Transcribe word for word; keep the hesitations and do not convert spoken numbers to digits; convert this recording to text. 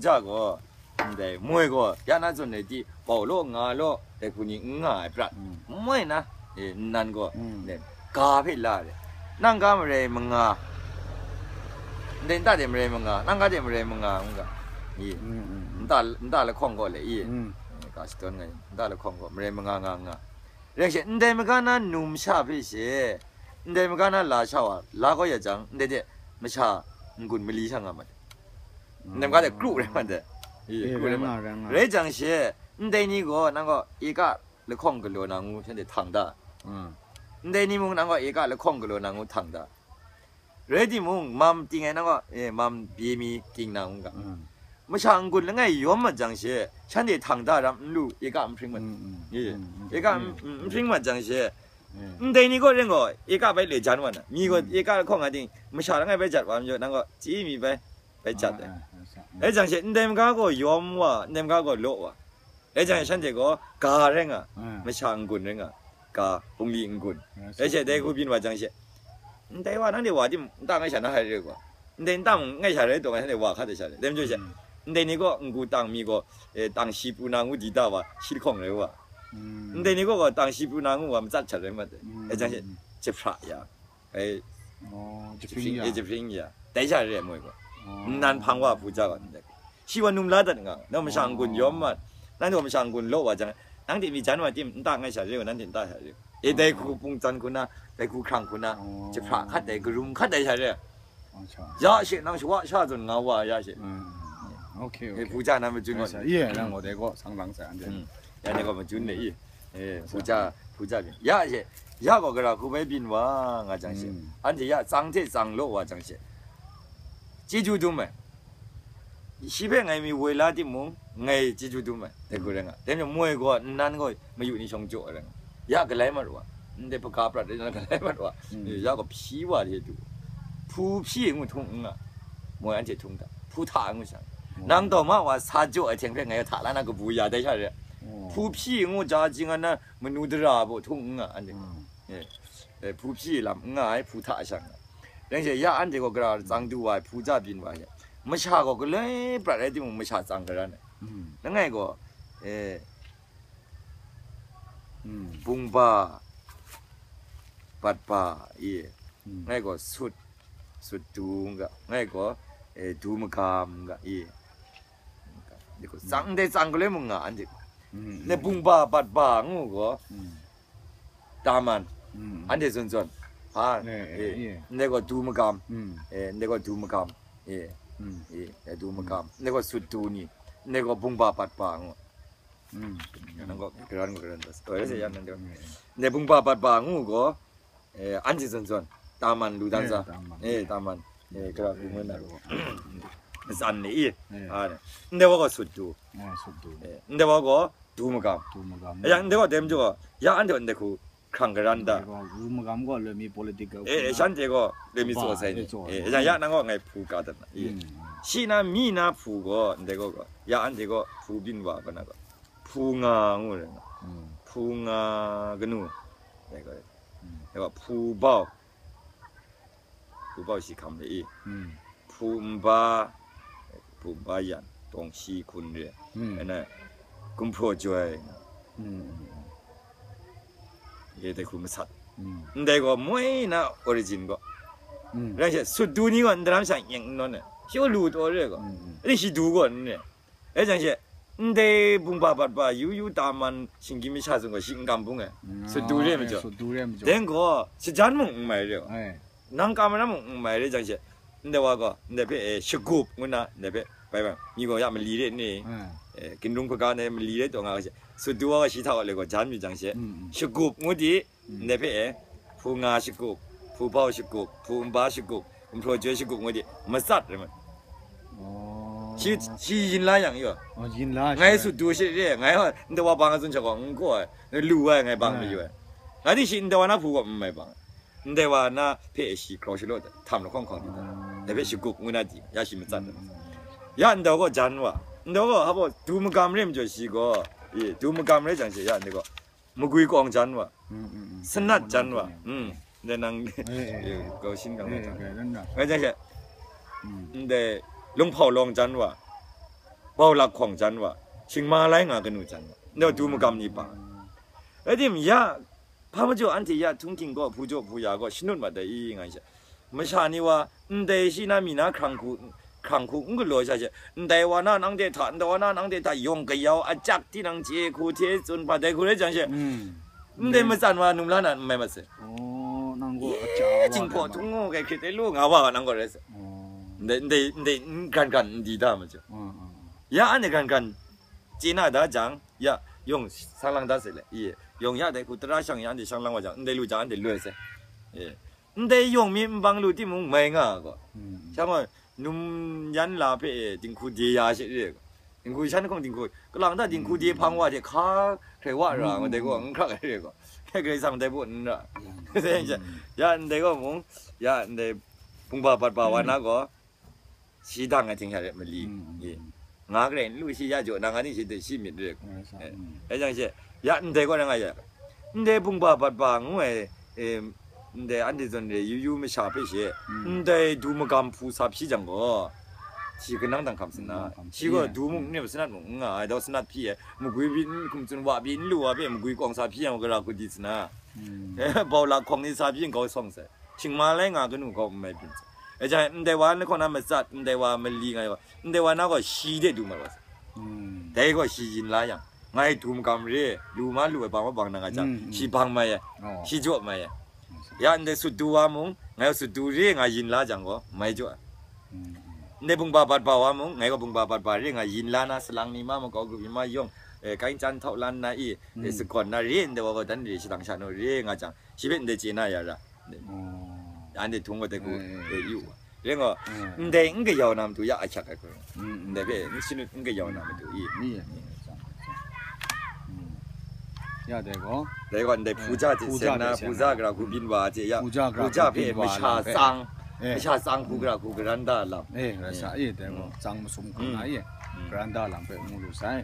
ja gaw, ndai moi gaw, ya na zawn ai di, bau law, nga law, dai hku ni n nga ai prat, moi na, e, nnan gaw, ne, ga hpe la re. Nang ga marai manga, ndai nta de marai manga, nang ga de marai manga, ngu ga, i, nta, nta lahkawng gaw le, i, ga shadawn nga, nta lahkawng gaw, marai manga nga nga. Rai she, ndai maga na num sha hpe she, ndai maga na la sha wa, la kau ya jang, ndai de masha n-gun mali sha nga ma de. Ndai maga de kru rai ma de. Ye, kru rai ma. Rai jang she, ndai ni gaw, nang gaw, ika lahkawng galaw na ngu, shanhte htang da. Ndai ni mung, nang gaw, ika lahkawng galaw na ngu, htang da. Rai timung, mam ting ai nang gaw, e, mam bye mi ting na ngu ga. Masha n-gun langai yawm mat jang she, shanhte htang da ram n lu, ika n hpring mat. Ye, ika n, n hpring mat jang she, ndai ni gaw ren gaw, ika bai le jan wa na. Mi gaw ika lahkawng nga ting, masha langai bai jat wa majaw, nang gaw, chyi mi bai, bai jat ai. Rai jang she, ndai maga gaw yawm wa, ndai maga gaw law wa. Rai jang she, shanhte gaw, ga rai nga, masha n-gun rai nga, ga, bungli n-gun. Rai she, dai hku byin wa jang she, ndai wa, nang de wa di, nta ngai sha na hai rai gaw. Ndai nta mung ngai sha rai taw, ngai sha de wa hkat ai sha rai. Dai majaw she, ndai ni gaw, n-gu tang mi gaw, e, tang shi pru na ngu di da wa, shi lahkawng rai wa. Ndai ni gaw, gaw tang shi pru na ngu wa, matsat sha rai ma de. Rai jang she, jahpra ya. Ai, jahpring ya. Jahpring ya. Dai sha re moi gaw. Nnan hpang wa hpu ja gaw ndai. Shi wa num la dat nga. Nang masha n-gun yawm mat. Nang gaw masha n-gun law wa jang. Nang de mi jan wa tim nta ngai sha re, nang de nta sha re. E dai hku pung tsan hku na, dai hku hkrang hku na, jahpra hkat dai, karum hkat dai sha re. Ya she, nang shawa sha zawn nga wa ya she. Okay, okay. Hpu ja na majun wa. Ye, nang gaw dai gaw sang lang sai, an de. Ya ni gaw majun le i. E, hpu ja, hpu ja byin. Ya she, ya gaw gara hku bai byin wa nga jang she. Anhte ya tsang hte tsang law wa jang she. Chyeju dum ai. Shi hpe ngai mi woi la timung, ngai chyeju dum ai. Dai hku rai nga. Dai majaw moi gaw, nnan gaw, mayu ni shawng jaw ai rai nga. Ya galai mat wa. Ndai hpaga prat rai na galai mat wa. Ya gaw hpyi wa hte du. Hpu hpyi ngu htung n nga. Moi anhte htung hta. Hpu hta ngu shang. Nang daw ma wa sa jaw ai hteng hpe ngai hta la na kabu ya dai sha re. Hpu hpyi ngu ja jing an na manu dara baw htung n nga anhte. E, e, hpu hpyi lam n nga ai, hpu hta shang nga. Rai she, ya anhte gaw gara tsang du wa ai, hpu ja byin wa ai. Masha gaw galoi prat rai timung, masha tsang karan ai. Langai gaw, e, bungba, batba, i, ngai gaw sut, sut du nga, ngai gaw, e, du magam nga, i. Tsang, ndai tsang galoi mung nga, anhte gaw. Ne bungba, batba ngu gaw, daman, anhte zawn zawn. Ha, e, ndai gaw du magam, e, ndai gaw du magam, e, e, du magam, ndai gaw sut du ni, ndai gaw bungba, batba ngu. Nang gaw karan gaw karan das. Oi, se yang nang de. Ne bungba batba ngu gaw, e, anhte zawn zawn. Taman lu dan sa. E, taman. E, kara ku ngun na. Zan ni i. A, ne. Ndai wa gaw sut du. E, sut du. E, ndai wa gaw du magam. Du magam. E, yang ndai wa dem jo. Ya anhte ndai hku hkrang karan da. Ndai gaw du magam gaw le mi political. E, e, shanhte gaw le mi tsaw sai ni. E, yang ya nang gaw ngai hpu ka dan na. I. Shi na mi na hpu gaw ndai gaw gaw. Ya anhte gaw hpu byin wa ga na gaw. Hpu nga ngu rai nga. Hpu nga kanu. Dai gaw, dai gaw hpu bau. Hpu bau shi hkam re i. Hpu nba, hpu nba yan, tawng shi hkun re. Ana, gumhpraw joi. Ye dai hku masat. Ndai gaw moi na origin gaw. Rai she, sut du ni gaw ndaram shang nyeng n nawn ai. Shi gaw lu taw re gaw. Ri shi du gaw n re. E jang she, ndai bungba batba, yu yu taman, shinggyim masha zawn gaw shi n kam bung ai. Sut du re majaw. Sut du re majaw. Deng gaw, shajan mung n mai re gaw. Nang kam ai na mung n mai re jang she, ndai wa gaw, ndai hpe, e, shagup ngu na, ndai hpe, bai bang, mi gaw ya mali re ni, e, ginrung hpaga ndai mali re taw nga she, sut du wa gaw shi hta wa le gaw, jan mi jang she, shagup ngu di, ndai hpe e, hpu nga shagup, hpu bau shagup, hpu nba shagup, gumhpraw joi shagup ngu di, matsat rai ma. Shi, shi yin la yang yaw. Ngai sut du shi re, ngai wa, ndai wa bang a tsun sha gaw, n gaw ai, lu ai, ngai bang mayu ai. Ngai di shi ndai wa na hpu gaw n mai bang. Ndai wa na hpe shi grau shalaw htam lahkawng hkawng di ta. Dai hpe shagup ngu na di, ya shi matsat ai. Ya ndai wa gaw jan wa. Ndai wa gaw hpa baw du magam re majaw shi gaw, e, du magam re jang she ya ndai gaw. Magwi kawng jan wa, sanat jan wa, ndai nang, kau shin kang jan. Ngai jan she, ndai lunghpau lawng jan wa, bau lak hkawng jan wa, shingma lai nga kanu jan wa, ndai du magam ni pa. Rai tim ya, hpa majaw anhte ya htunghking gaw, hpu jaw hpu ya gaw, shanut mat ai i, nga ai sha. Masha ni wa, ndai shi na mi na hkrang hku, hkrang hku n galaw sha she, ndai wa na nang de hta, ndai wa na nang de hta, yawng kayau, ajak tinang chye hku hte tsun hpa dai hku rai jang she, Mm. ndai matsan wa num la na n mai mat se. Oh, nang gaw a ca wa Jingpaw na tung ngu kai hkrit ai lu nga wa nang gaw rai se. Oh. Ndai, ndai, ndai, n gran gran n di da ma chyu. Ah, ah, Ya anhte gran gran chye na da jang, ya, yawng sang lang da se le, i, yawng ya dai hku tara shang ya anhte shang lang wa jang, ndai lu jang anhte loi se. E, ndai yawng mi n bang lu timung mai nga gaw. Mm. Sha gaw, num yan la hpe e, dinghku de ya she re gaw. Dinghku shan hkawng dinghku, kalang da dinghku de hpang wa hte hka hkrai wa ra, ma dai gaw, n hkrak ai re gaw. Hkrai sang dai baw n ra. Ya, ndai gaw mung, ya, ndai bungba bat ba wa na gaw, shi dang ai hting sha re mali. Mm, mm, Ye. Nga garai n lu shi ya jaw na nga ni shi de shi myit re. Yes, sir. Eh. Mm. Ai jang she, ya ndai gaw na nga ya. Ndai bungba bat ba ngu ai, eh, ndai anhte zawn re yu yu masha hpe she, Mm. ndai du magam hpu sa hpyi jang gaw, shi kanang dang hkam sin na. Kanang hkam Shi gaw sin, du mung n sanat mung n nga ai, daw sanat hpyi ai, magwi byin n hkum tsun wa byin n lu wa hpe, magwi kawng sa hpyi yang gara hku di sin na. Mm. Bau la hkawng ni sa hpyi yang kau sawng sai. Shingma lai nga kanu kau n mai byin sai. Ai jang ndai wa ni hkaw na matsat, ndai wa mali nga ai wa, ndai wa na gaw shi de du mat wa sai. Mm. Dai gaw shi yin la yang, ngai du magam re, lu ma lu ai bang wa bang na nga jang, Mm, mm. shi bang mai ai, Oh. shi jaw mai ai. Ya ndai sut du wa mung, ngai sut du re nga yin la jang gaw, mai jaw ai. Mm. Ndai bungba bat ba wa mung, ngai gaw bungba bat ba re nga yin la na, salang ni ma, makau grup ni ma yawng, eh, kain chan htau lan na i, eh, Mm. sagawn na re, ndai wa gaw dan re, shadang sha naw re nga jang, shi hpe ndai chye na ya ra. Oh. Anhte htung wa dai hku, Eh, eh. eh, yu wa. Re nga, Eh. ndai n kayau na matu ya ahkyak ai hku. Mm, mm. Ndai hpe, n shanut n kayau na matu i. Ni ya, ni ya, sang, sang. Mm. Ya dai gaw. Dai gaw ndai puja hte Puja sen na, hte sen puja na. gara hku byin wa hte ya. Puja gara Puja hku hpe byin wa masha lam hpe. tsang, Eh. masha tsang hku gara hku karan da lam. Eh, rai sa, eh, dai gaw, Mm. tsang masum hku Mm. na, eh, Mm. karan da lam hpe mu lu sai.